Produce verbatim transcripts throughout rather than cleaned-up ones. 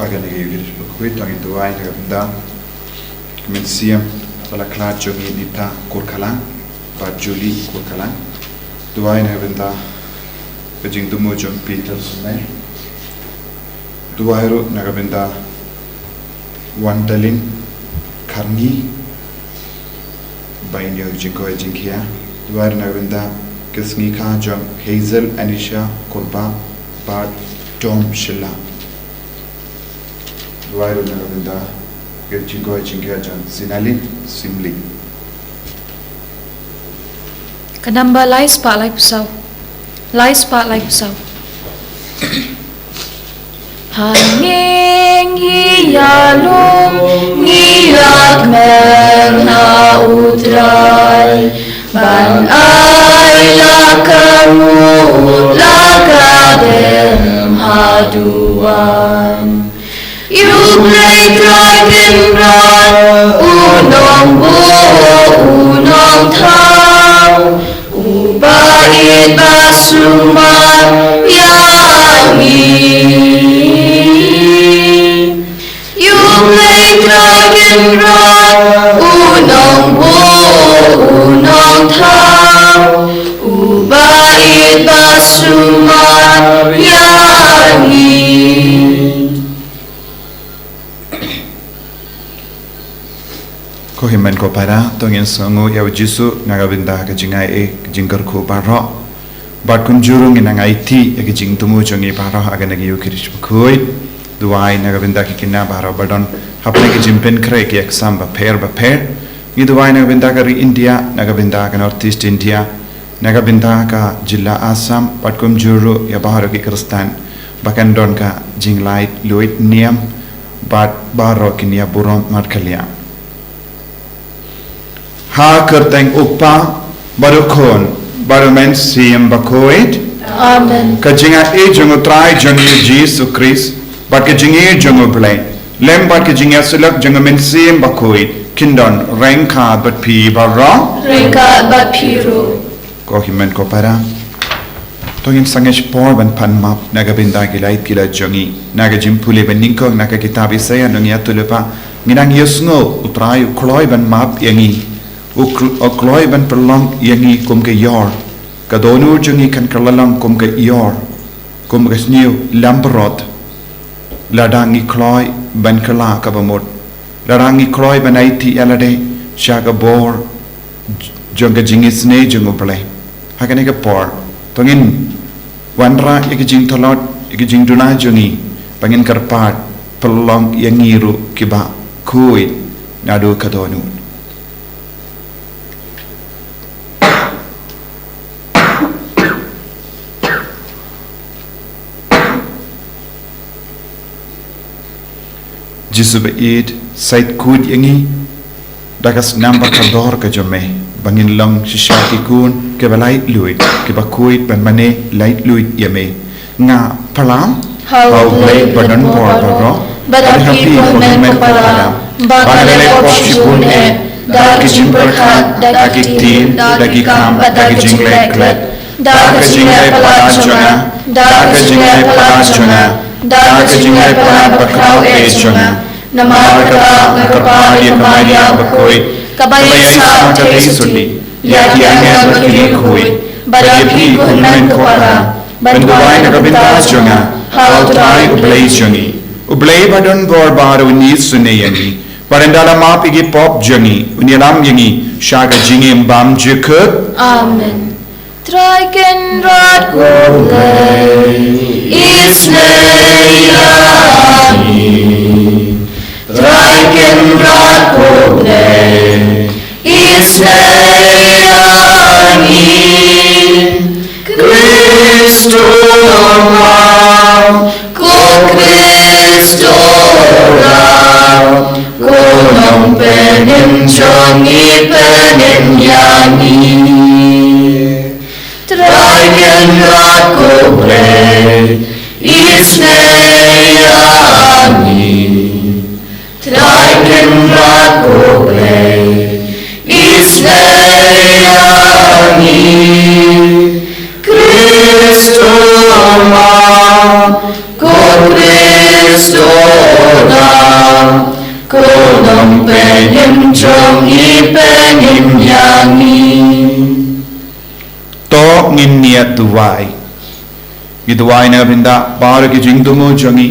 Ka ngi ïa ki bakhuid, to ngin duwai na ka bynta ka mynsiem ba la khlad jong i Nita Kurkhalang bad Julie Kurkhalang. Duwai na ka bynta ka jingthmu jong Peter Sumai. Duwai ruh na ka bynta Wandalin Kharngi ba in ïoh jingkoit jingkhiah. Duwai ruh na ka bynta ka sngi kha jong Hazel Anisha Kurbah bad Tom Shilla. Duwai ruh na ka bynta ka jingkoit jingkhiah jong Sinalin Simli. Ka namba lai spah lai phew saw. Lai spah lai phew saw. Hangne ngi ïalum, ngi ïakmen ha U Trai, ban ai la ka mut la ka dem haduh wan. Ïa U Blei Trai Kynrad, U Nongbuh, U Nongthaw, Uba ïeit ba sumar ïa ngi. Ïa U Blei Trai Kynrad, U Nongbuh, U Nongthaw, Uba ïeit ba sumar ïa ngi. Ko hynmen ko para, to ngin sngewnguh ïa U Jisu na ka bynta ka jingaiei, ka jingkyrkhu baroh. Bad kumjuh ruh ngin nang aiti ïa ka jingthmu jong ngi baroh ha kane ka Ïukharist bakhuid. Duwai na ka bynta ki khynnah baroh ba don hapdeng ki jingpynkhreh ki exam bapher bapher. Ngi duwai na ka bynta ka ri India, na ka bynta ka North East India, na ka bynta ka jylla Assam, bad kumjuh ruh ïa baroh ki Khristan ba kan don ka jinglaitluid niam bad baroh kin ïa burom markhlieh. Ha ka kyrteng U Kpa, bad U Khun, bad U Mynsiem Bakhuid. Amen. Ka jingaiei jong U Trai jong ngi U Jisu Khrist, bad ka jingïeit jong U Blei, lem bad ka jingïasyllok jong U Mynsiem Bakhuid, kin don ryngkat bad phi baroh. Ryngkat bad phi ruh. Ko hynmen ko para, to ngin sangeh por ban pan map na ka bynta ki lait ki lait jong ngi. Na ka jingpule banyngkong na ka kitab Isaïah, nongïathuhlypa, ngi nang ïohsngew, U Trai u kloi ban map ïa ngi. U kl-, u kloi ban pynlong ïa ngi kum ka ïor. Ka dohnud jong ngi kan kylla long kum ka ïor, kum ka sniew lambrot. Lada ngi kloi ban kylla kaba mut, lada ngi kloi ban aiti ïa lade sha ka bor jong ka jingisynei jong U Blei. Ha kane ka por, to ngin wanrah ïa ka jingtlot, ïa ka jingduna jong ngi, ba ngin kyrpad, pynlong ïa ngi ruh kiba khuid naduh ka dohnud. Jisu ba ïeit, sait khuid ïa ngi da ka snam bad ka dor ka jong me, ba ngin long shisha ki khun kiba laitluid, kiba khuid ban mane laitluid ïa me. Nga pyrshang ha U Blei ba don bor baroh, bad ha phi ko hynmen ko para, ba nga leh pop shibun eh, da ki jingpyrkhat, da ki ktien, da ki kam, bad da ki jingleh klet. Da ka jingleh palat jong nga, da ka jingleh palat jong nga, da ka jingleh palat bakhraw eh jong nga. Namar kata nga kyrpad ïa ka Maria bakhuid, kaba ïaisah ka dei suti ïa ki angel bad ki riewkhuid, bad ïa phi ko hynmen ko para, ban duwai na ka bynta jong nga ha U Trai U Blei jong ngi. U Blei ba don bor baroh un isynei ïa ngi, bad ynda la map ïa ki pop jong ngi, un ïalam ïa ngi sha ka jingim bymjukut. Amen. Trai Kynrad ko Blei, isynei ïa ngi. Trai Kynrad ko Blei, isynei ïa ngi. Khrist u Nongpynim, ko Khrist u Ram, ko Nongpynim jong ngi, pynim ïa ngi. Trai Kynrad ko Blei, isynei ïa ngi. Trai Kynrad ko Blei, isynei ïa ngi. Khrist u Nongpynim, ko Khrist u Nongpynim jong ngi, pynim ïa ngi. To ngin ïa duwai. Ngi duwai na ka bynta baroh ki jingthmu jong ngi,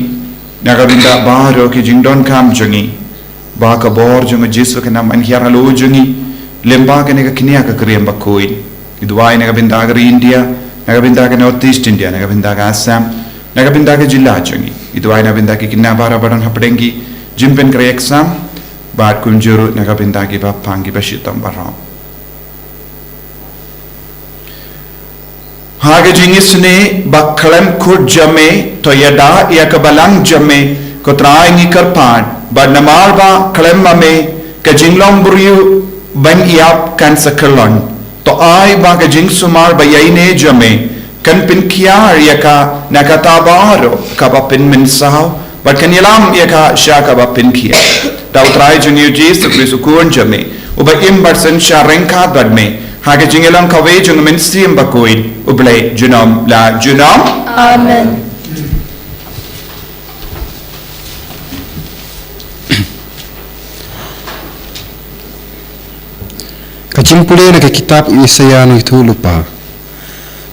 na ka bynta baroh ki jingdonkam jong ngi, ba ka bor jong U Jisu kan nang hiar halor jong ngi lyngba kane ka kñia ka Kynrad bakhuid. Ngi duwai na ka bynta ka ri India, na ka bynta ka North East India, na ka bynta ka Assam, na ka bynta ka jylla jong ngi. Ngi duwai na ka bynta ki khynnah baroh ba don hapdeng ki jingpynkhreh exam, bad kumjuh ruh na ka bynta kiba pang kiba shitom baroh. Ha ka jingisynei ba khlem kut jong me, to ïada ïa ka balang jong me, ko Trai ngi kyrpad, bad namar ba khlem ma me ka jinglong briew ban ïap kan sa khyllon. To ai ba ka jingsumar ba ïaineh jong me kan pynkhiah ïa ka na kata baroh kaba pynmynsaw, bad kan ïalam ïa ka sha kaba pynkhiah. Da U Trai jong ngi U Jisu Khrist U Khun jong me, uba im bad synshar ryngkat bad me ha ka jingïalang kawei jong U Mynsiem Bakhuid, U Blei junom la junom. Amen. Ka jingpule na ka kitab u Isaïah nongïathuhlypa.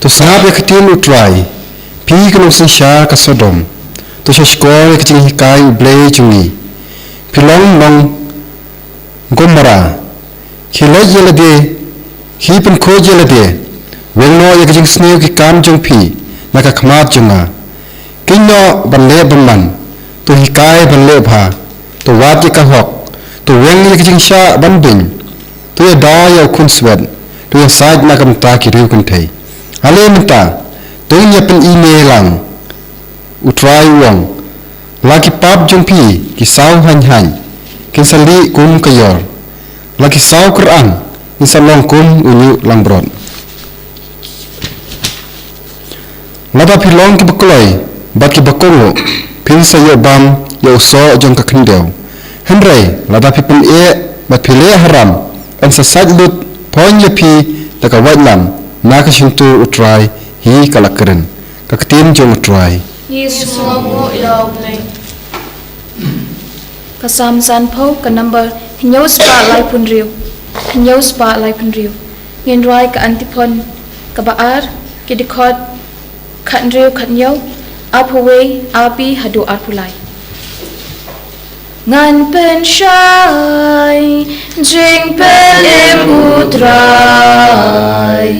To sngap ïa ka ktien U Trai, phi ki nongsynshar ka Sodom. To sngap shuh ïa ka jinghikai U Blei jong ngi, phi long nong Gomorrah. Khie leit ïa lade, khie pynkhuid ïa lade. Weng noh ïa ka jingsniew ki kam jong phi na ka khmat jong nga. Khie noh ban leh bymman, to hikai ban leh bha, to wad ïa ka hok, to weng ïa ka jingshah ban beiñ, to ïada ïa u khunswet, to ïasaid na ka bynta ki riewkynthei. Ale mynta, to ngin ïa pyni ne lang, U Trai u ong. La ki pap jong phi ki saw haiñ haiñ kin sa lih kum ka ïor. La ki saw kyrang kin sa long kum u ñiuh langbrot. Lada phi long kiba kloi bad kiba kohnguh, phin sa ïoh bam ïa u soh jong ka khyndew. Hynrei lada phi pyneh bad phi leh haram, yn sa sait lut phoiñ ïa phi da ka waitlam na ka shyntur U Trai hi ka la kren. Ka ktien jong U Trai. Ngi sngewnguh ïa U Blei. Ka Salm sanphew, ka number hynñiew spah laiphew hynriew. Hynñiew spah laiphew hynriew. Ngin rwai ka antiphon kaba ar, ki dkhot khathynriew, khathynñiew, arphew wei, arphew haduh arphew lai. Ngan pynshai jingpynim U Trai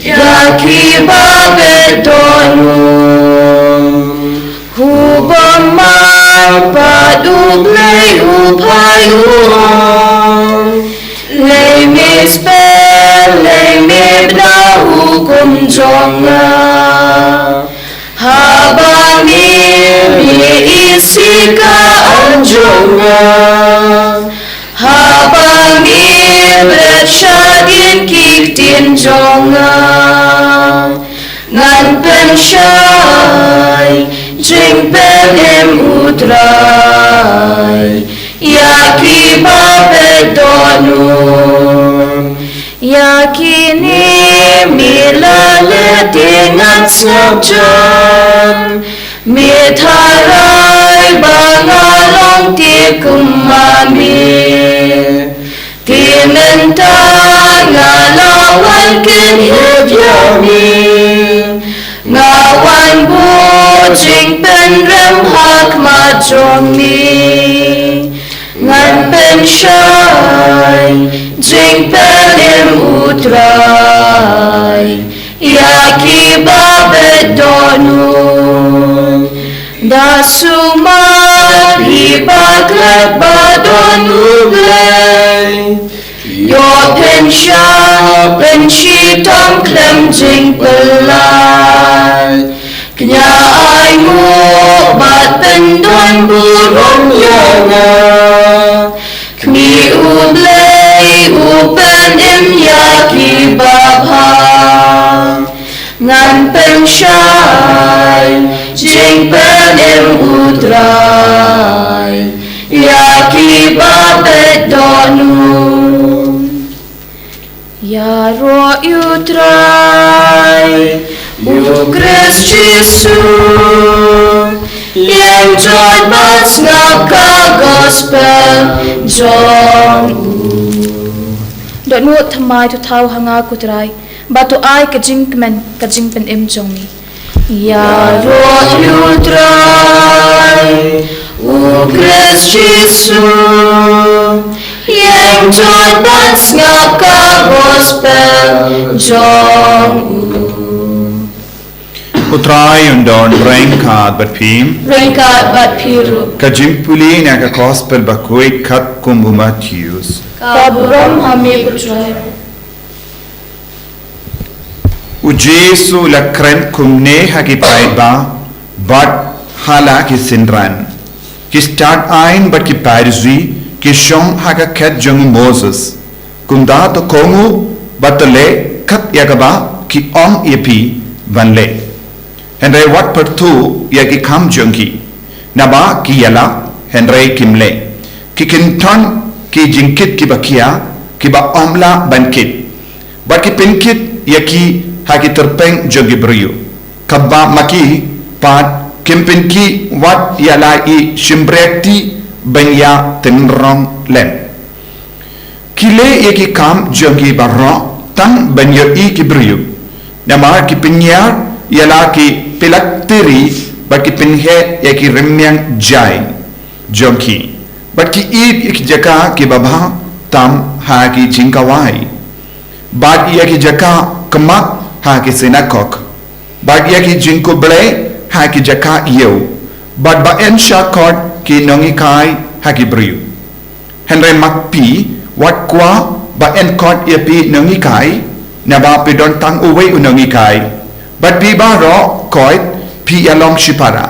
ïa kiba beit dohnud. U bymman pat U Blei u phai u ong, lei me spah, lei me bna hukum jong nga. Haba me ïohi shisha ka aiñ jong nga, haba me bret shadien ki ktien jong nga, ngan pynshai jingpynim U Trai ïa kiba beit dohnud. Ïa kine me la leh te ngan sngap jan, me tharai ba nga long te kum ma me. Te mynta nga la wan kynhun ïa me, nga wan buh jingpynrem ha khmat jong me. Ngan pynshai jingpynim U Trai ïa kiba beit dohnud. Da sumar hi ba klet ba don U Blei, ïoh pynshai pynshitom khlem jingpyllait. Kñia ainguh bad pyndonburom ïa nga. Khmih, U Blei u pynim ïa kiba bha. Ngan pynshai jingpynim U Trai ïa kiba beit dohnud. Ïaroh ïa U Trai, ïa U Khrist Jisu, Ïeng jot ban sngap ka gospel jong u. Dohnud thymmai to thaw ha nga ko Trai, bad to ai ka jingkmen ka jingpynim jong me. Ïaroh ïa u Trai, u Khrist Jisu. Ïeng jot ban sngap ka gospel jong u. U Trai un don ryngkat bad phi. Ryngkat bad phi ruh. Ka jingpule na ka gospel bakhuid katkum u Mathaios. Ka burom ha me ko Trai. U Jisu u la kren kumne ha ki paidbah bad ha la ki synran. Ki stad aiñ bad ki Pharisi ki shong ha ka khet jong u Moses. Kumta to kohnguh bad to leh kat ïa kaba ki ong ïa phi ban leh. Hynrei wat pyrthuh ïa ki kam jong ki. Naba ki ïalap hynrei kim leh. Ki kyntang ki jingkit kiba khia, kiba ym lah ban kit. Bad ki pynkit ïa ki ha ki tyrpeng jong ki briew. Kaba ma ki pat kim pynkhih wat ïa la i shympriahti ban ïa tynrong lem. Ki leh ïa ki kam jong ki baroh tang ban ïohi ki briew. Namar ki pynïar ïa la ki phylakteries bad ki pynheh ïa ki rmiang jaiñ jong ki. Bad ki ïeit ïa ki jaka kiba bha tam ha ki jingkhawai. Bad ïa ki jaka khmat ha ki synagog. Bad ïa ki jingkhublei ha ki jaka ïew. Bad ba yn shah khot ki nonghikai ha ki briew. Hynrei ma phi, wat kwah ba yn khot ïa phi nonghikai, naba phi don tang uwei u nonghikai. Bad phi baroh koit phi ïalong shipara.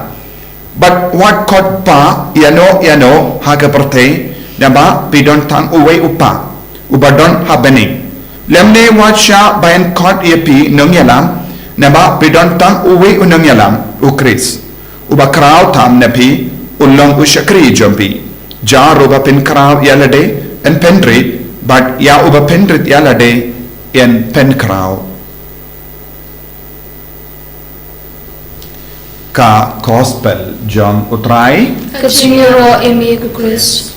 Bad wat khot pa ïano ïano ha ka pyrthei, naba phi don tang uwei u Pa, uba don ha bneng. Lymne wat shah ba yn khot ïa phi nongïalam, naba phi don tang uwei u nongïalam, u Khrist. Uba khraw tam na phi un long u shakri jong phi. Ïa uba pynkhraw ïa lade yn pynrit, bad ïa uba pynrit ïa lade yn pynkhraw. Ka gospel jong u Trai. Ka jingïaroh ïa me ko Khrist.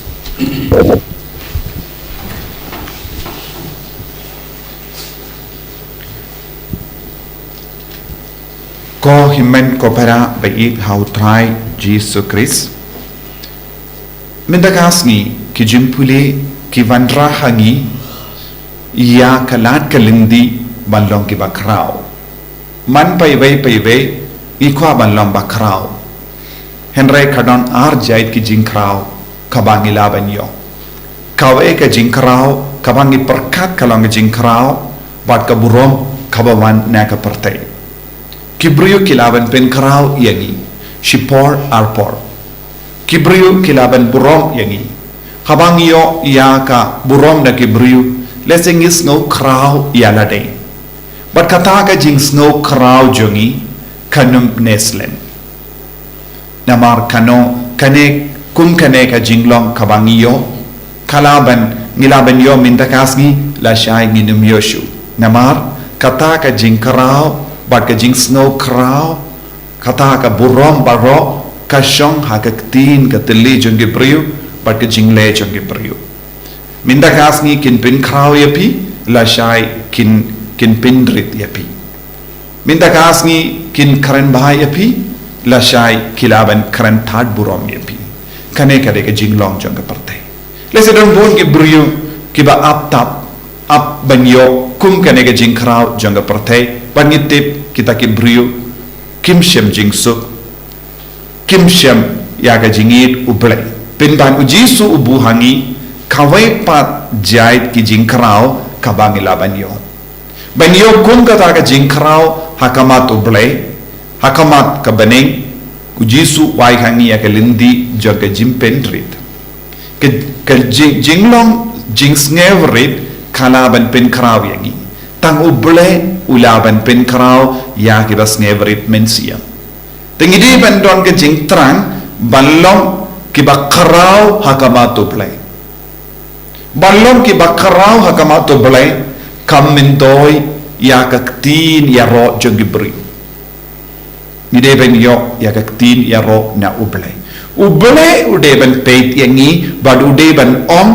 Ko hynmen ko para ba ïeit ha u Trai Jisu Khrist. Mynta ka sngi ki jingpule ki wanrah ha ngi ïa ka lad ka lynti ban long kiba khraw. Man paiwei paiwei ngi kwah ban long ba khraw. Hynrei ka don ar jait ki jingkhraw kaba ngi lah ban ïoh. Kawei ka jingkhraw kaba ngi pyrkhat ka long ka jingkhraw bad ka burom kaba wan na ka pyrthei. Ki briew ki lah ban pynkhraw ïa ngi shipor arpor. Ki briew ki lah ban burom ïa ngi. Haba ngi ïoh ïa ka burom na ki briew, lehse ngi sngew khraw ïa lade. Bad kata ka jingsngew khraw jong ngi kan ym neh slem. Namar kano kane kum kane ka jinglong kaba ngi ïoh, ka lah ban ngi lah ban ïoh mynta ka sngi lashai ngin ym ïoh shuh. Namar kata ka jingkhraw bad ka jingsngew khraw, kata ka burom baroh ka shong ha ka ktien ka tylli jong ki briew bad ka jingleh jong ki briew. Mynta ka sngi kin pynkhraw ïa phi lashai kin kin pynrit ïa phi. Mynta ka sngi kin kren bha ïa phi lashai ki lah ban kren tad burom ïa phi. Kane ka dei ka jinglong jong ka pyrthei. Lehse don bun ki briew kiba ap tap ap ban ïoh kum kane ka jingkhraw jong ka pyrthei, bad ngi tip kita ki briew kim shem jingsuk, kim shem ïa ka jingïeit U Blei. Pynban U Jisu u buh ha ngi kawei pat jait ki jingkhraw kaba ngi lah ban ïoh. Ban ïoh kum kata ka jingkhraw ha khmat U Blei, ha khmat ka bneng, U Jisu u ai ha ngi ïa ka lynti jong ka jingpynrit. Ka, ka jing, jinglong jingsngewrit ka lah ban pynkhraw ïa ngi. Tang U Blei u lah ban pynkhraw ïa kiba sngewrit mynsiem. Te ngi dei ban don ka jingthrang ban long kiba khraw ha khmat U Blei. Ban long kiba khraw ha khmat U Blei kam myntoi ïa ka ktien ïaroh jong ki briew. Ngi dei ban ïoh ïa ka ktien ïaroh na U Blei. U Blei u dei ban peit ïa ngi, bad u dei ban ong,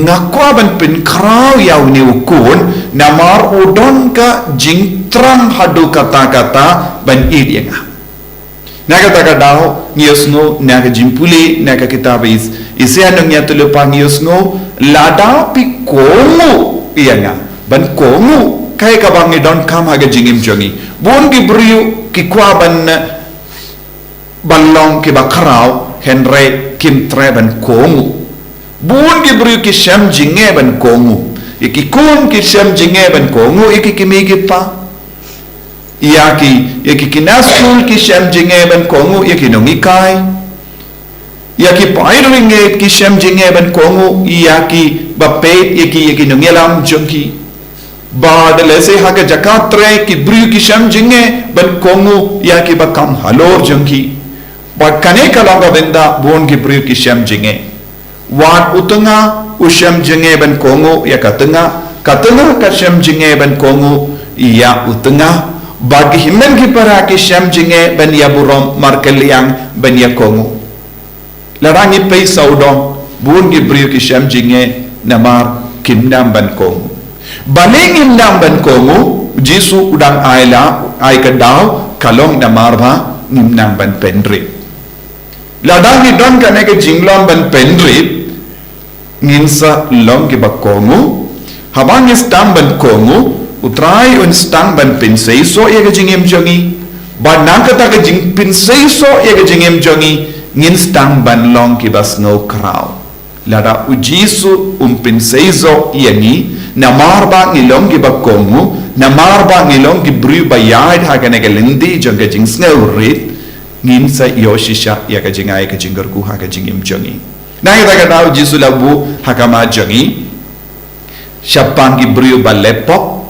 nga kwah ban pynkhraw ïa une u khun, namar u don ka jingthrang haduh katta katta ban ïeit ïa nga. Na kata ka daw, ngi ïohsngew na ka jingpule na ka kitab Is-, Isaiah Nongïathuhlypa, ngi ïohsngew, lada phi kohnguh ïa nga. Ban kohnguh, kaei kaba ngi donkam ha ka jingim jong ngi. Bun ki briew ki kwah ban, ban long kiba khraw, hynrei kim treh ban kohnguh. Bun ki briew ki shem jingeh ban kohnguh. Ïa ki khun ki shem jingeh ban kohnguh ïa ki kmie ki kpa. Ïa ki, ïa ki khynnah skul ki shem jingeh ban kohnguh ïa ki nonghikai. Ïa ki paid riewngeit ki shem jingeh ban kohnguh ïa kiba peit ïa ki, ïa ki nongïalam jong ki. Bad lehse ha ka jaka trei ki briew ki shem jingeh ban kohnguh ïa kiba kam halor jong ki. Bad kane ka long ka bynta bun ki briew ki shem jingeh. Wat u tnga u shem jingeh ban kohnguh ïa ka tnga, ka tnga ka shem jingeh ban kohnguh ïa u tnga. Bad ki hynmen ki para ki shem jingeh ban ïaburom markylliang ban ïakohnguh. Lada ngi peit sawdong, bun ki briew ki shem jingeh namar kim nang ban kohnguh. Balei ngim nang ban kohnguh? U Jisu u dang ai la, ai ka daw, ka long namar ba ngim nang ban pynrit. Lada ngi don kane ka jinglong ban pynrit, ngin sa long kiba kohnguh. Haba ngi sdang ban kohnguh, U Trai un sdang ban pynseisoh ïa ka jingim jong ngi. Bad na kata ka jingpynseisoh ïa ka jingim jong ngi, ngin sdang ban long kiba sngewkhraw. Lada U Jisu um pynseisoh ïa ngi, namar ba ngi long kiba kohnguh, namar ba ngi long ki briew ba ïaid ha kane ka lynti jong ka jingsngewrit, ngin sa ïoh shisha ïa ka jingai ka jingkyrkhu ha ka jingim jong ngi. Na kata ka daw U Jisu la buh ha khmat jong ngi shaphang ki briew ba leh pop,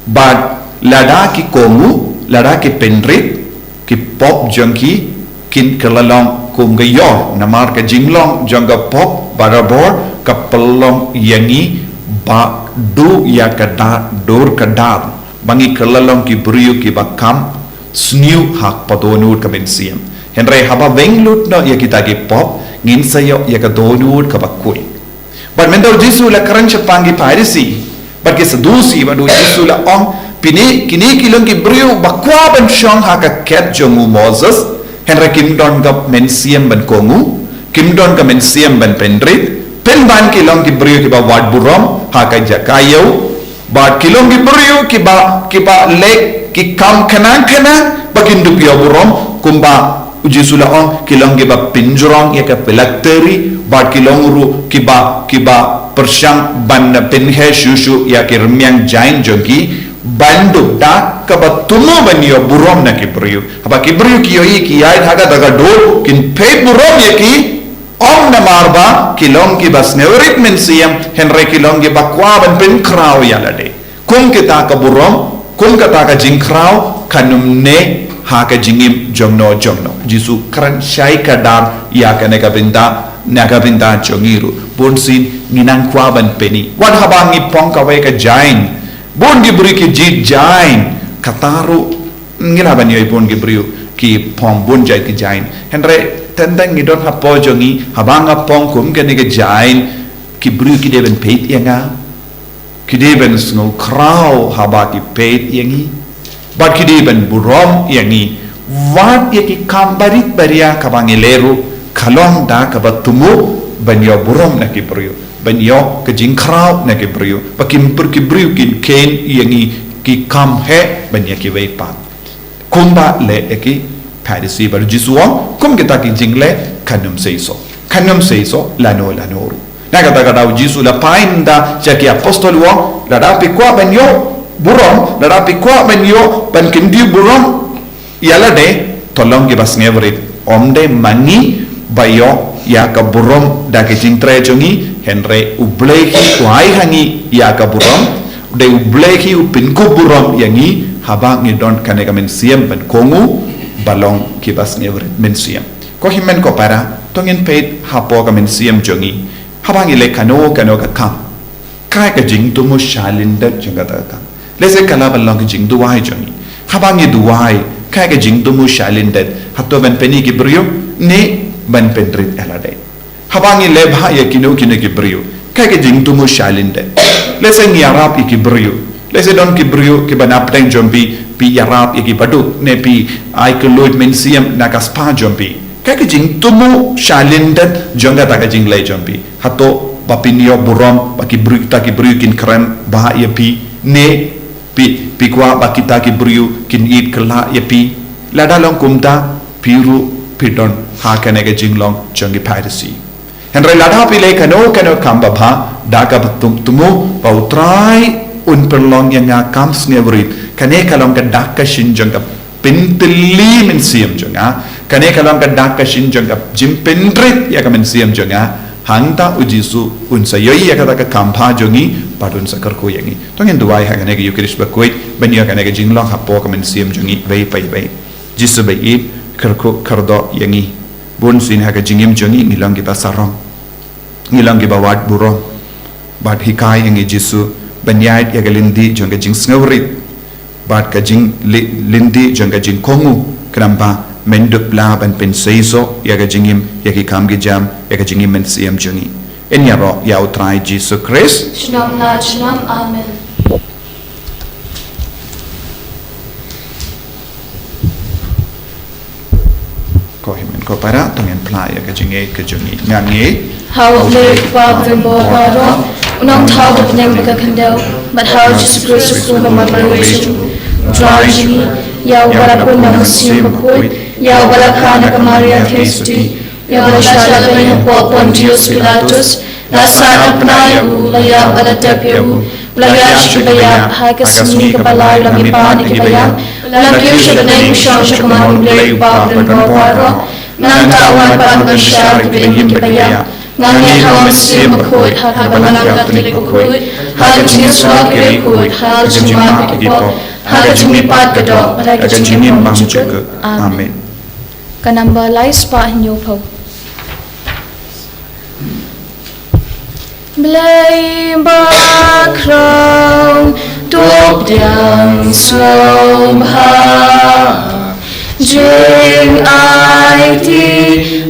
bad lada ki kohnguh, lada ki pynrit, ki pop jong ki kin kylla long kum ka ïor, namar ka jinglong jong ka pop barabor ka pynlong ïa ngi ba duh ïa ka dur ka dar, ba ngi kylla long ki briew kiba kham sniew ha kaba dohnud ka mynsiem. Hynrei haba weng lut noh ïa kita ki pop, ngin sa ïoh ïa ka dohnud kaba khuid. Bad mynta U Jisu u la kren shaphang ki Pharisi bad ki Sadusi, bad U Jisu u la ong, phi ne, kine ki long ki briew ba kwah ban shong ha ka khet jong u Moses, hynrei kim don ka mynsiem ban kohnguh, kim don ka mynsiem ban pynrit, pynban ki long ki briew kiba wad burom ha ka jaka ïew, bad ki long ki briew kiba, kiba leh ki kam khnang khnang ba kin dup ïa burom, kumba U Jisu u la ong, ki long kiba pynjrong ïa ka phylactery, bad ki long ruh kiba, kiba pyrshang ban pynheh shuh shuh ïa ki rmiang jain jong ki, ban dup da kaba thmu ban ïoh burom na ki briew. Haba ki briew ki ïohi ki ïaid ha kata ka dur, kin peit burom ïa ki, ym namar ba ki long kiba sngewrit mynsiem, hynrei ki long kiba kwah ban pynkhraw ïa lade. Kum kata ka burom, kum kata ka jingkhraw, kan ym neh ha ka jingim jongno jongno. U Jisu u kren shai kdar ïa kane ka bynta, na ka bynta jong ngi ruh. Bunsien ngi nang kwah ban pyni. Wat haba ngi phong kawei ka jain, bun ki briew ki jied jain, kata ruh ngi lah ban ïohi bun ki briew ki phong bun jait ki jain. Hynrei teng teng ngi don hapoh jong ngi, haba nga phong kum kane ka jain, ki briew ki dei ban peit ïa nga. Ki dei ban sngewkhraw haba ki peit ïa ngi. Bad ki dei ban burom ïa ngi. Wat ïa ki kam barit baria kaba ngi leh ruh, ka long da kaba thmu ban ïoh burom na ki briew, ban ïoh ka jingkhraw na ki briew, ba ki briew kin kheiñ ïa ngi, ki kham heh ban ïa kiwei pat. Kumba leh ïa ki Pharisi, bad U Jisu u ong, kum kita ki jingleh kan ym seisoh. Kan ym seisoh lano lano ruh. Na kata ka daw U Jisu u la phai mynta sha ki apostol u ong, lada phi kwah ban ïoh burom, lada phi kwah ban ïoh ban kyntiew burom ïa lade, to long kiba sngewrit. Ym dei ma ngi ba ïoh ïa ka burom da ka jingtrei jong ngi, hynrei U Blei hi u ai ha ngi ïa ka burom. Dei U Blei hi u pynkup burom ïa ngi haba ngi don kane ka mynsiem ban kohnguh, ba long kiba sngewrit mynsiem. Ko hynmen ko para, to ngin peit hapoh ka mynsiem jong ngi. Haba ngi leh kano kano ka kam, kaei ka jingthmu shalyndet jong kata ka kam? Lehse ka lah ban long ka jingduwai jong ngi. Haba ngi duwai, Kaei ka jingthmu shai lyndet? Hato ban pyni ïa ki briew ne ban pynrit ïa lade? Haba ngi leh bha ïa kino kino ki briew, kaei ka jingthmu shai lyndet? Lehse ngi ïarap ïa ki briew. Lehse don ki briew kiba na pdeng jong phi, phi ïarap ïa ki baduk ne phi ai kylluid mynsiem na ka spah jong phi. Kaei ka jingthmu shai lyndet jong kata ka jingleh jong phi? Hato ba phin ïoh burom ba ki briew, kita ki briew kin kren bha ïa phi, ne phi, phi kwah ba kita ki briew kin ïeit kylla ïa phi? Lada long kumta, phi ruh phi don ha kane ka jinglong jong ki Pharisi. Hynrei lada phi leh kano kano kam babha da kaba thmu ba U Trai un pynlong ïa nga kam sngewrit, kane ka long ka dak ka shin jong ka pyntylli mynsiem jong nga. Kane ka long ka dak ka shin jong ka jingpynrit ïa ka mynsiem jong nga. Hangta U Jisu un sa ïohi ïa kata ka kam bha jong ngi bad un sa kyrkhu ïa ngi. To ngin duwai ha kane ka Eucharist bakhuid ban ïoh kane ka jinglong hapoh ka mynsiem jong ngi iwei pa iwei. Jisu ba ïeit, kyrkhu kyrdoh ïa ngi. Bun sien ha ka jingim jong ngi ngi long kiba sarong, ngi long kiba wad burom. Bad hikai ïa ngi Jisu ban ïaid ïa ka lynti jong ka jingsngewrit bad ka jing li-, lynti jong ka jingkohnguh, khnang ba men dup la ban pynseisoh ïa ka jingim, ïa ki kam ki jam, ïa ka jingim mynsiem jong ngi. Yn ïaroh ïa U Trai Jisu Khrist. Shnong la shnong. Amen. Ko hynmen ko para, to ngin phla ïa ka jingngeit ka jong ngi. Ngan ngeit ha U Blei U Kpa badonbor baroh, U Nongthaw ba bneng bad ka khyndew, bad ha U Jisu Khrist U Khun ba marwei jong U Trai jong ngi, ïa uba la pun na U Mynsiem Bakhuid, ïa uba la kha na ka Maria Theisotti, ïa uba la shah lehbeiñ hapoh Pontius Pilatus, la sahnarphna ïa u, la ïap bad la tep ïa u, la ïaid sha ki baïap, ha ka sngi kaba lai u la mihpat na ki baïap, u la kiew sha bneng, u shong sha ka mon U Blei U Kpa badonbor baroh. Nangta un wan ban pynshai ïa kiba im bad kiba ïap. Nga ngeit ha U Mynsiem Bakhuid, ha ka Balang Katholik bakhuid, ha ka jingïasyllok ki riewkhuid, ha ka jingmap ïa ki pop, ha ka jingmihpat ka doh, ha ka jingim bymjukut. Amen. Ka number lai spah hynñiewphew. Blei bakhraw, to pdiang sngewbha, jingaiti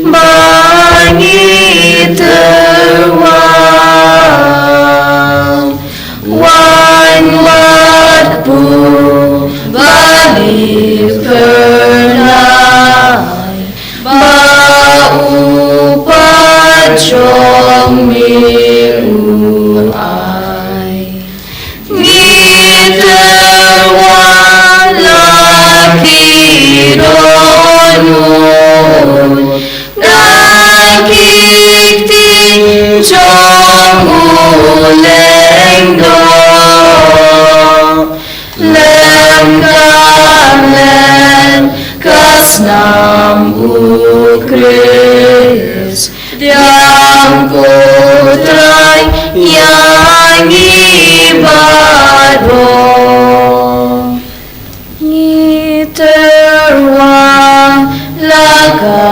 ba ngi tyrwa. Wan wat pu ba ngi pyrnai, ba u Kpa jong ngi u ai. Ngi tyrwa la ki dohnud na ki kti jong u Lyngdoh. Lem ka lem ka snam U Khrist, pdiang ko Trai ïa ngi baroh. Ngi tyrwa la ka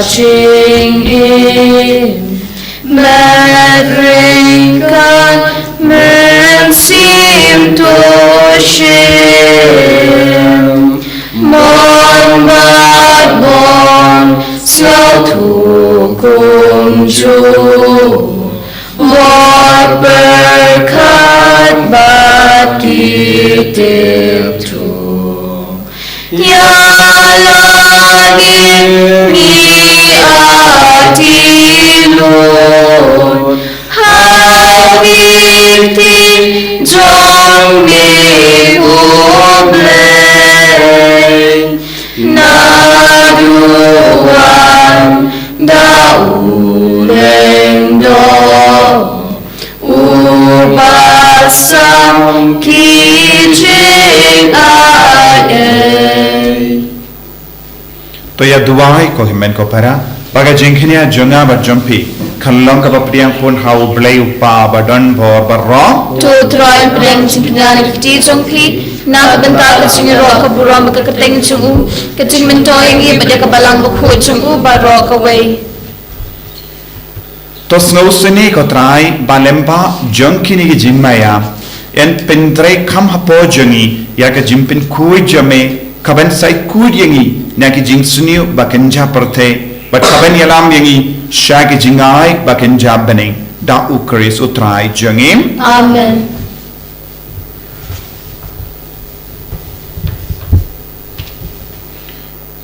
jingim, met ryngkat mynsiem to shim, mon bad bor sngewthuh kumjuh, bor pyrkhat bad ki tip thung. Ïa la ngi ngi aiti lut ha ki kti jong me ko Blei. Naduh wan da u Lyngdoh, u ba sam ki jingaiei. To ïa duwai ko hynmen ko para, ba ka jingkñia jong nga bad jong phi kan long kaba pdiang pun ha U Blei U Kpa badonbor baroh. To U Trai un pdiang jingkñia na ki kti jong phi, na ka bynta ka jingïaroh ka burom bad ka kyrteng jong u, ka jingmyntoi ïa ngi bad ïa ka Balang Bakhuid jong u baroh kawei. To sngewsih ko Trai ba lyngba jong kine ki jingmaïa yn pyntreikam hapoh jong ngi ïa ka jingpynkhuid jong me Ka ban sa khuid ïa ngi na ki jingsniew ba kynja pyrthei, bad ka ban ïalam ïa ngi sha ki jingai ba kynja bneng, da U Khrist U Trai jong ngi. Amen.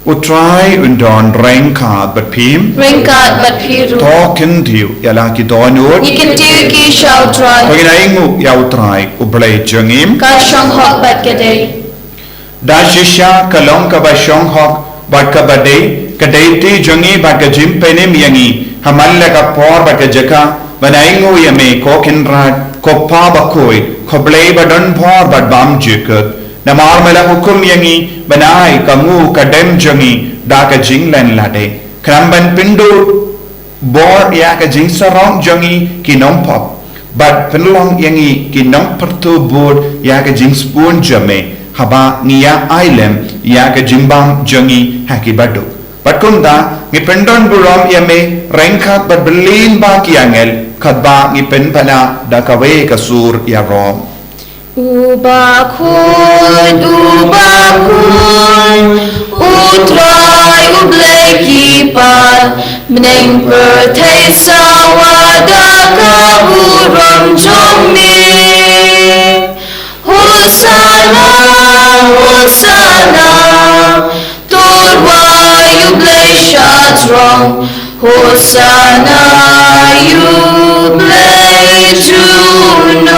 U Trai un don ryngkat bad phi. Ryngkat bad phi ruh. To kyntiew ïa la ki dohnud. Ngi kyntiew ki sha U Trai. To ngin ainguh ïa U Trai U Blei jong ngi. Ka shong hok bad ka dei. Da shisha ka long kaba shong hok bad kaba dei, ka dei ti jong ngi bad ka jingpynim ïa ngi ha man la ka por bad ka jaka, ban ainguh ïa me, ko Kynrad, ko Pa bakhuid, ko Blei ba don bor bad bymjukut. Namar me la hukum ïa ngi ban ai ka nguh ka dem jong ngi da ka jinglen lade, khnang ban pynduh bor ïa ka jingsarong jong ngi ki nongpop, bad pynlong ïa ngi ki nongpyrthuh bud ïa ka jingsbun jong me, haba ngi ïa ai lem ïa ka jingbam jong ngi ha ki baduk. Bad kumta ngi pyndonburom ïa me ryngkat bad bylliñ ba ki angel, katba ngi pynpaw da kawei ka sur ïaroh. U bakhuid, u bakhuid, U Trai U Blei ki paid, bneng pyrthei sawa da ka burom jong me. Hosana, Hosana, to rwai U Blei sha jrong. Hosana ïa U Blei junom.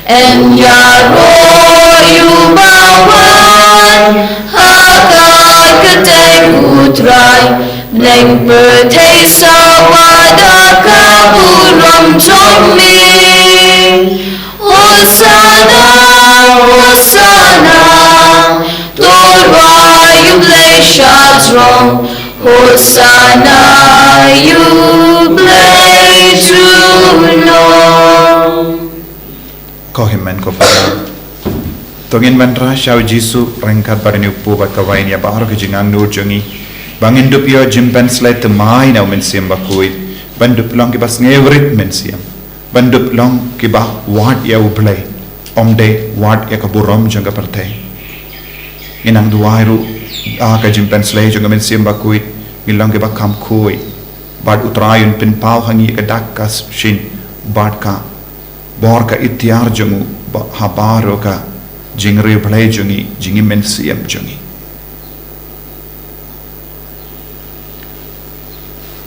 Yn ïaroh ïa uba wan ha ka kyrteng U Trai. Bneng pyrthei sawa da ka burom jong me. Hosana, Hosana, to rwai U Blei sha jrong. Hosana ïa U Blei junom. Ko hynmen ko para, to ngin wanrah sha U Jisu ryngkat bad une u kpu bad ka wain ïa baroh ki jingangnud jong ngi, ba ngin dup ïoh jingpynshlei thymmai na U Mynsiem Bakhuid, ban dup long kiba sngewrit mynsiem, ban dup long kiba wad ïa U Blei, ym dei wad ïa ka burom jong ka pyrthei. Ngin nang duwai ruh, ha ka jingpynshlei jong ka Mynsiem Bakhuid, ngin long kiba kham khuid, bad U Trai un pynpaw ha ngi ka dak ka shin, bad ka bor ka iktiar jong u, ba, ha baroh ka jingriewblei jong ngi, jingim mynsiem jong ngi.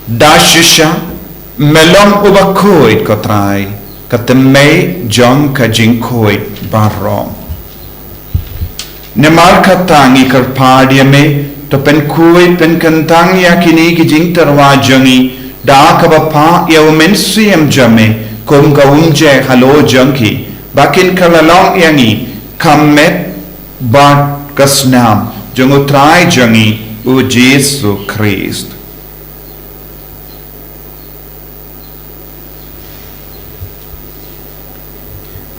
Da shisha me long uba khuid ko Trai, ka thymmei jong ka jingkhuid baroh. Namar kata ngi kyrpad ïa me, to pynkhuid pynkyntang ïa kine ki jingtyrwa jong ngi da kaba phah ïa U Mynsiem jong me kum ka umjer halor jong ki, ba kin kylla long ïa ngi ka met bad ka snam jong U Trai jong ngi U Jisu Khrist.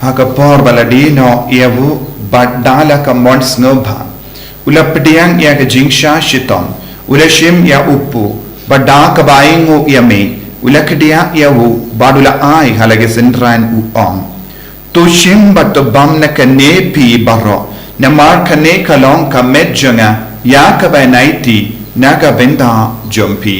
Ha ka por ba la die noh ïa u, bad da la ka mon sngewbha, u la pdiang ïa ka jingshah shitom, u la shim ïa u kpu, bad da kaba ainguh ïa me, u la kdiah ïa u, bad u la ai ha la ki synran, u ong: To shim bad to bam na kane phi baroh, namar kane ka long ka met jong nga ïa kaba yn aiti na ka bynta jong phi.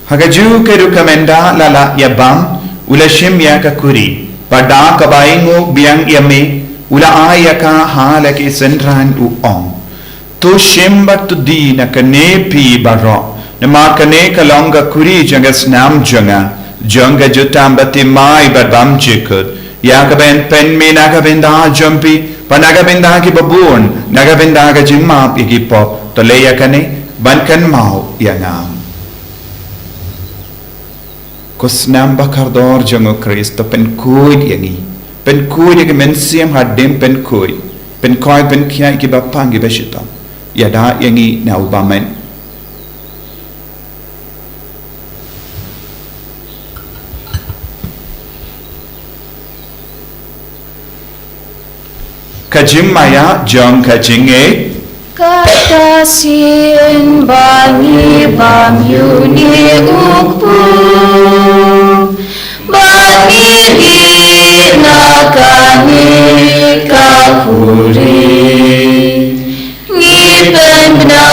Ha kajuh ka rukom ynda la lah ïa bam, u la shim ïa ka kuri, bad da kaba ainguh biang ïa me, u la ai ïa ka ha la ki synran, u ong: To shim bad to die na kane phi baroh, namar kane ka long ka kuri jong ka snam jong nga, jong ka jutang bathymmai bad bymjukut, ïa kaba yn pynmih na ka bynta jong phi bad na ka bynta kiba bun, na ka bynta ka jingmap ïa ki pop. To leh ïa kane ban kynmaw ïa nga. Ko snam ba kordor jong U Khrist, to pynkhuid ïa ngi, pynkhuid ïa ki mynsiem hadien pynkhuid, pynkhuid pynkhiah ïa kiba pang kiba shitom, ïada ïa ngi na u bymman. Ka jingmaïa jong ka jingngeit. Kata sien ba ngi bam ïa une u kpu, ba ngi dih na kane ka khuri, ngi pynbna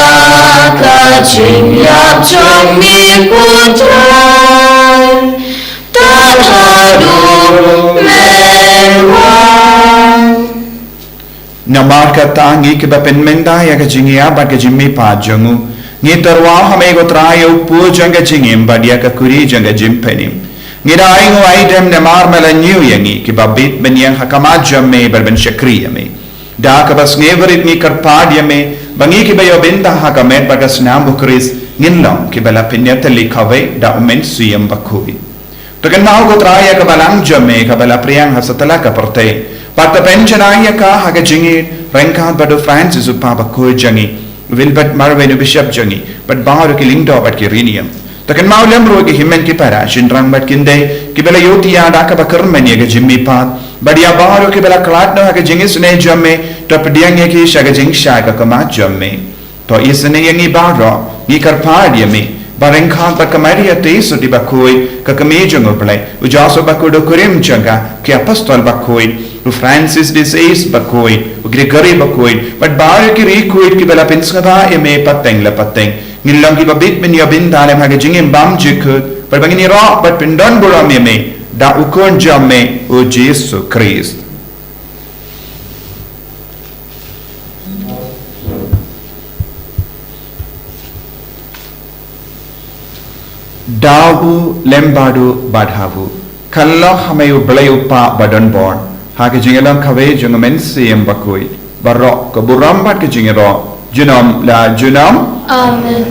ka jingïap jong me, ko Trai, tad haduh men wan. Namar kata, ngi kiba pynmynta ïa ka jingïap bad ka jingmihpat jong u, ngi tyrwa ha me, ko Trai, ïa u kpu jong ka jingim bad ïa ka khuri jong ka jingpynim. Ngi da ai nguh ai dem namar me la ñiew ïa ngi kiba bit ban ïeng ha khmat jong me bad ban shakri ïa me. Da kaba sngewrit ngi kyrpad ïa me ba ngi kiba ïoh bynta ha ka met bad ka snam u Khrist, ngin long kiba la pynïatylli kawei da u Mynsiem Bakhuid. To kynmaw, ko Trai, ïa ka balang jong me kaba la pdiang ha satlak ka pyrthei, bad to pynjanai ïa ka ha ka jingïeit ryngkat bad u Francis u Papa bakhuid jong ngi, u Wilbert Marwein u Bishop jong ngi, bad baroh ki lyngdoh bad ki riewniam. To kynmaw lem ruh ïa ki hynmen ki para, shynrang bad kynthei kiba la ïohthiah da kaba kyrmen ïa ka jingmihpat, bad ïa baroh kiba la khlad noh ha ka jingisynei jong me, to pdiang ïa ki sha ka jingshai ka khmat jong me. To isynei ïa ngi baroh, ngi kyrpad ïa me ba ryngkat bad ka Maria Theisotti bakhuid, ka Kmie jong u Blei, u Joseph bakhuid u kurim jong ka, ki Apostol bakhuid, u Francis de Sales bakhuid, u Gregory bakhuid, bad baroh ki riewkhuid kiba la pynsngewbha ïa me pateng la pateng, ngin long kiba bit ban ïoh bynta lem ha ka jingim bymjukut, bad ba ngin ïaroh bad pyndon burom ïa me da u Khun jong me, u Jisu Khrist. Da u lem bad u bad ha u, khadlong ha me u Blei u Kpa badonbor, ha ka jingïalong kawei jong u Mynsiem Bakhuid, baroh ka burom bad ka jingïaroh, junom la junom. Amen.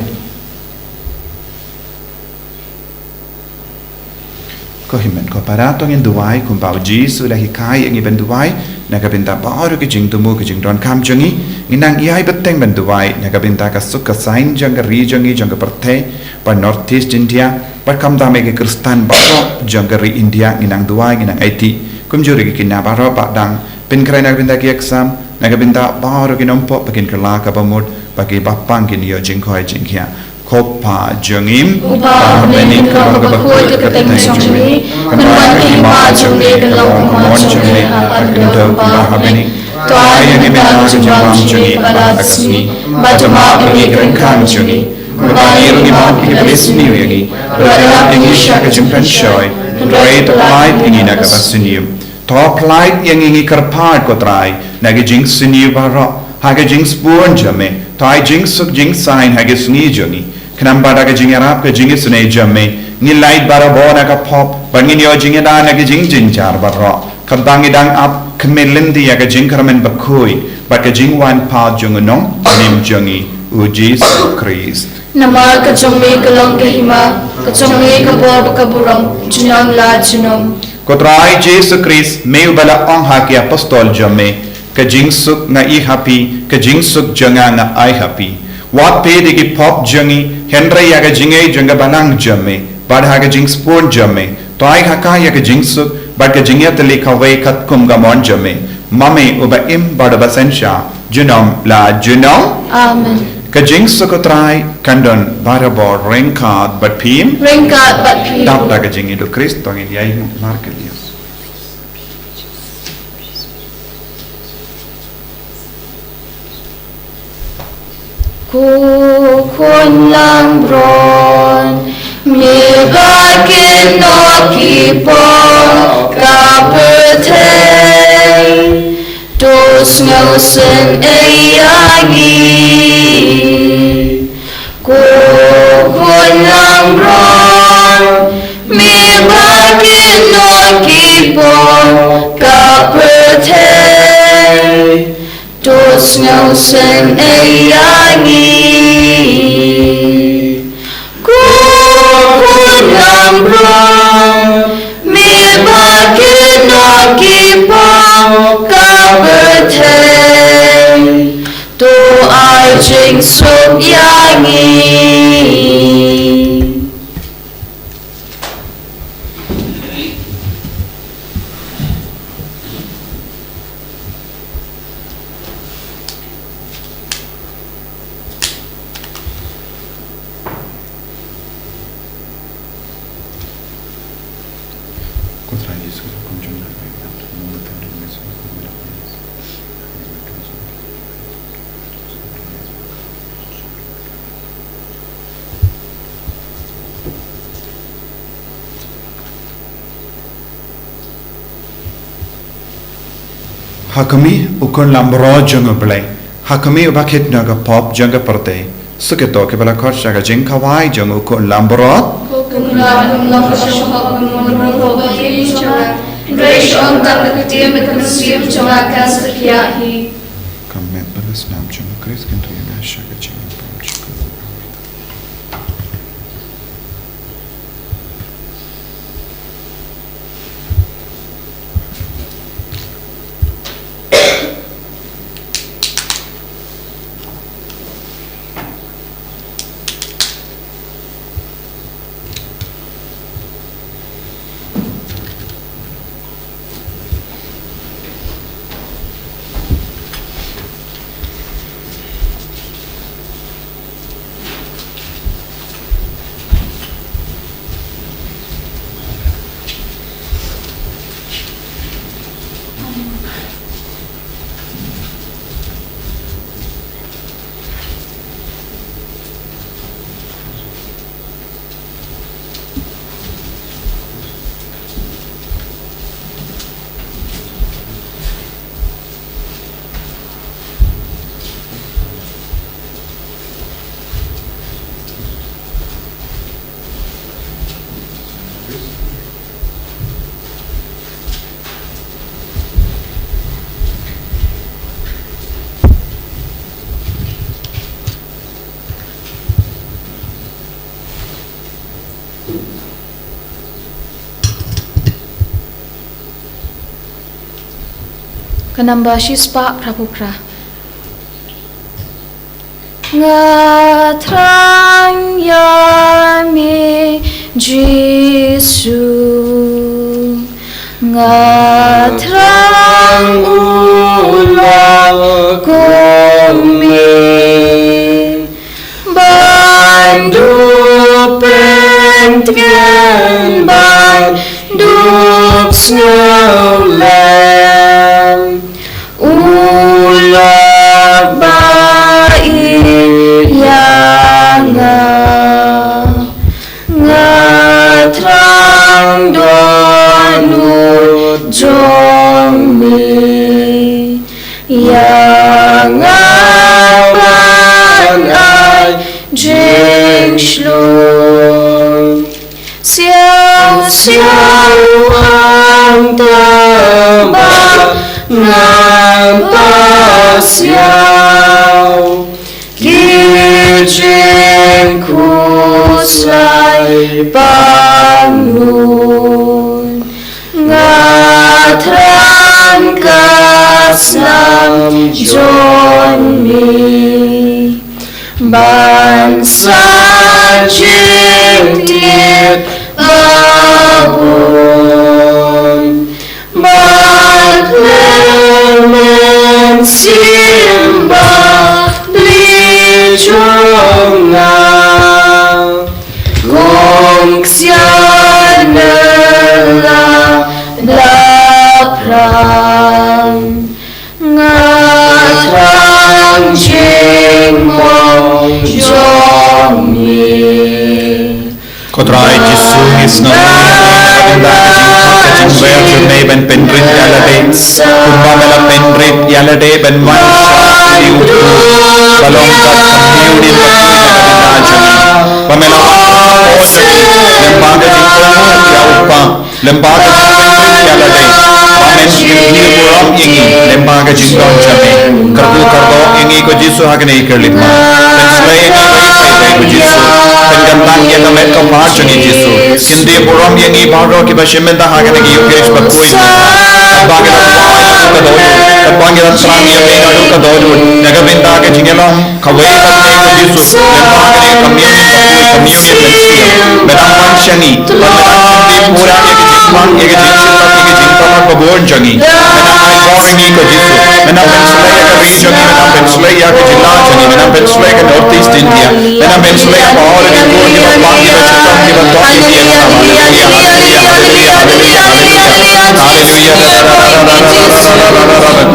Ko hynmen ko para, to ngin duwai kumba u Jisu u la hikai ïa ngi ban duwai na ka bynta baroh ki jingthmu ki jingdonkam jong ngi. Ngin nang ïai bteng ban duwai na ka bynta ka suk ka saiñ jong ka ri jong ngi, jong ka pyrthei, bad North East India, bad kumta me ki Khristan baroh jong ka ri India, ngin nang duwai, ngin nang aiti. Kumjuh ruh ki kynja baroh ba dang pynkhreh na ka bynta ki exam, na ka bynta baroh ki nongpop ba kin kylla kaba mut, ba ki bapang kin ïoh jingkoit jingkhiah. Ko Kpa jong ngi uba ha bneng, ka long kaba khuid ka kyrteng jong me, kan wan ka hima jong me, kan long ka mon jong me ha ka khyndew kumba ha bneng. To ai ïa ngi mynta ka jingbam jong ngi ba la ka sngi, bad to map ïa ngi ki ryngkang jong ngi, kumba ngi ruh ngi map ïa kiba isynei ïa ngi, bad ïa ngi sha ka jingpynshoi, hynrei to pynlait ïa ngi na kaba sniew. To pynlait ïa ngi, ngi kyrpad ko Trai, na ki jingsniew baroh ha ka jingsbun jong me. To ai jingsuk jingsaiñ ha ki sngi jong ngi, khnang ba da ka jingïarap ka jingisynei jong me, ngin lait barabor na ka pop, bad ngin ïoh jingïada na ki jingjynjar baroh, katba ngi dang ap khmih lynti ïa ka jingkyrmen bakhuid bad ka jingwan pat jong u Nongpynim jong ngi, u Jisu Khrist. Namar ka jong me ka long ka hima, ka jong me ka bor bad ka burom, junom la junom. Ko Trai Jisu Khrist, me uba la ong ha ki Apostol jong me, ka jingsuk nga ai ha phi, ka jingsuk jong nga nga ai ha phi. Wat peit ïa ki pop jong ngi, hynrei ïa ka jingngeit jong ka balang jong me, bad ha ka jingsbun jong me, to ai ha ka ïa ka jingsuk bad ka jingïatylli kawei katkum ka mon jong me, ma me uba im bad uba synshar, junom la junom. Amen. Ka jingsuk ko Trai kan don barabor ryngkat bad phi. Ryngkat bad phi. Dap da ka jingïeit u Khrist, to ngin ïai markylliang. Ko Khun langbrot, me ba kynnoh ki pop ka pyrthei, to sngewsynei ïa ngi. Ko Khun langbrot, me ba kynnoh ki pop ka pyrthei, to sngewsynei ïa ngi. Ko Khun langbrot, me ba kynnoh ki pop ka pyrthei, to ai jingsuk ïa ngi. Ha khmih, u khun langbrot jong U Blei. Ha khmih, uba kit na ka pop jong ka pyrthei. Sa kito kiba la khot sha ka jingkhawai jong u khun langbrot. Ko Kynrad, ym long shuh ba ym rung ba ïa jong nga, hynrei shu ong tang ka ktien, ba ka mynsiem jong nga kan sa khiah hi. Ka met bad ka snam jong U Khrist kin ïoh ïa nga sha ka jingim pop jong ka. Ka namba shispah phra phew phra. Nga thrang ïa me Jisu, nga thrang u la kum me. Ban dup pyntngen, ban dup sngewlem, u la ba ïa nga. Nga thrang dohnud jong me. Ïa nga ban ai jingshlur. Siaw siaw hangta ba ngam pasiaw. Ki jingkhuslai pang nud. Nga thrang ka snam jong me ban sa jingtied babun. Ba khlem mynsiem ba Blei jong nga. Kong ksiar ne la da phrang. Nga thrang jingmong jong me. Ko Trai Jisu, ngi sngewthuh ïa ka bynta ka jingkhot ka jingwer jong me ban pynrit ïa lade. Kumba me la pynrit ïa lade ban wan sha une u kpu ba long ka khmih u dien ka kpu ïa ka bynta jong ngi. Ba me la wan sha ka por jong ngi lyngba ka jingkohnguh ïa u Kpa. Lyngba ka jingpynrit ïa lade, ba men pynhiar burom ïa ngi lyngba ka jingdon jong me. Kyrkhu kyrdoh ïa ngi ko Jisu ha kane ka khyllipmat. Pynslei ïa ngi ba ngi peit ïa ko Jisu. Pynkyntang ïa ka met ka phad jong ngi Jisu. Kyntiew burom ïa ngi baroh kiba shim bynta ha kane ka Eucharist bakhuid. Katba ngi la kwah ïa ka dohnud, katba ngi la thrang ïa me naduh ka dohnud, na ka bynta ka jingïalong kawei pat me ko Jisu, lyngba kane ka communion bakhuid, communion mynsiem. Me dang wan sha ngi, bad me dang kyntiew pura ïa ka jingpang, ïa ka jingshitom, ïa ka jingpang ka bun jong ngi. Me dang ai bor ïa ngi ko Jisu. Me dang pynslei ïa ka ri jong ngi, me dang pynslei ïa ka jylla jong ngi, me dang pynslei ka North East India. Me dang pynslei ïa baroh ki khun kiba pang, kiba shitom, kiba doh India. Haleluia, haleluia, haleluia, haleluia, haleluia. Haleluya.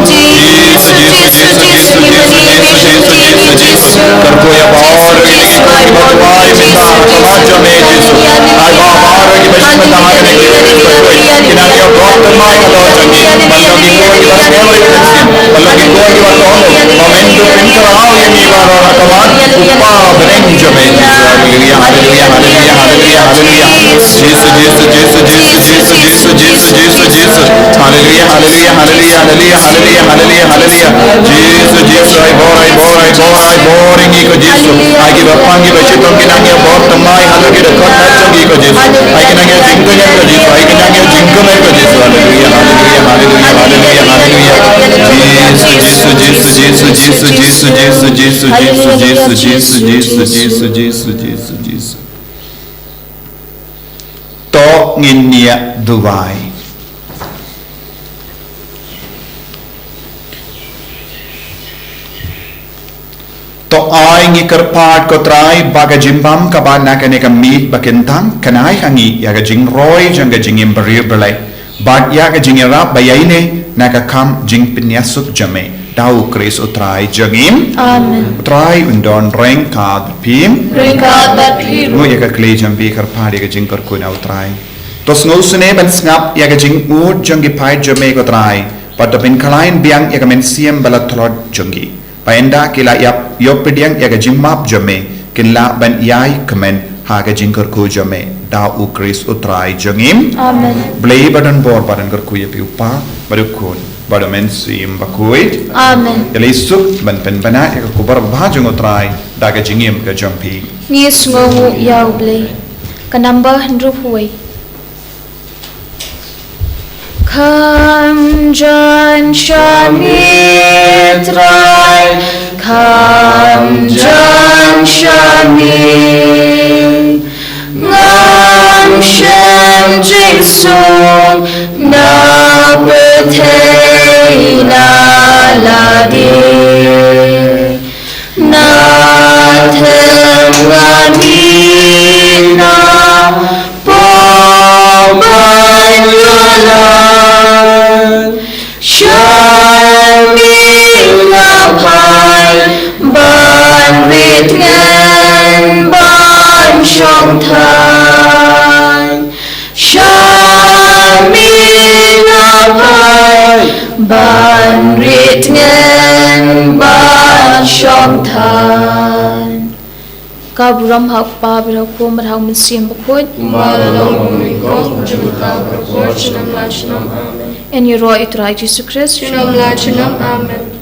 Jisu, Jisu, Jisu, Jisu, Jisu, Jisu, Jisu, Jisu. Kyrkhu ïa baroh kiba duwai mynta, ha khmat jong me Jisu. Ai ba baroh kiba sngewthuh ha kane ka, ki nang ïoh bor thymmai halor jong ngi. Ban long ki khun kiba sngewrit mynsiem, ban long ki khun kiba kohnguh, ba men to pynkhraw ïa ngi baroh ha khmat u Kpa bneng jong me Jisu. Haleluya, haleluya, haleluya, haleluya, haleluya. Jisu, Jisu, Jisu, Jisu, Jisu, Jisu, Jisu, Jisu. Haleluya, haleluya, haleluya, haleluya, haleluya, haleluya, haleluya. Jisu, Jisu, ai bor, ai bor, ai bor, ai bor ïa ngi ko Jisu. Ai kiba pang kiba shitom ki nang ïoh bor thymmai halor ki dkhot met jong ngi ko Jisu. Ai ki nang ïoh jingkmen ko Jisu. Ai ki nang ïoh jingkmen ko Jisu. Haleluya, haleluya, haleluya, haleluya, haleluya. Jisu, Jisu, Jisu, Jisu, Jisu, Jisu, Jisu, Jisu, Jisu, Jisu, Jisu, Jisu, Jisu, Jisu, Jisu. To ngin ïa duwai. To ai ngi kyrpad ko Trai ba ka jingbam kaba na kane ka miet ba kyntang kan ai ha ngi ïa ka jingroi jong ka jingim briew Blei bad ïa ka jingïarap ba ïaineh na ka kam jingpynïasuk jong me da u Khrist u Trai jong ngi. Amen. U Trai un don ryngkat bad phi. Ryngkat bad phi ruh. Nguh ïa ka kli jong phi, kyrpad ïa ka jingkyrkhu na u Trai. To sngewsynei ban sngap ïa ka jingud jong ki paid jong me ko Trai. Bad to pynkhlaiñ biang ïa ka mynsiem ba la tlot jong ki. Ba ynda ki la ïap ïoh pdiang ïa ka jingmap jong me, kin lah ban ïai kmen ha ka jingkyrkhu jong me da u Khrist u Trai jong ngi. Amen. Blei ba don bor ba don kyrkhu ïa phi u Kpa bad u Khun bad u Mynsiem Bakhuid. Amen. Ïa la isuk ban pynbna ïa ka khubor babha jong u Trai da ka jingim ka jong phi. Ngi sngewnguh ïa u Blei. Ka namba hynriewphew wei. Kham jan sha me Trai, kham jan sha me. Ngam shym jingsuk na pyrthei na lade. Na them nga mih na pop ban ïalam. Sha me nga phai ban rit ngen ban shong than. Sha me nga phai ban rit ngen ban shong than. Ka burom ha u Kpa bad ha u Khun bad ha u Mynsiem Bakhuid. Kumba la long ha u nyngkong, ha u Kpa bad ha u Khun, junom la junom. Amen. Yn ïaroh ïa u Trai Jisu Khrist. Junom la junom. Amen.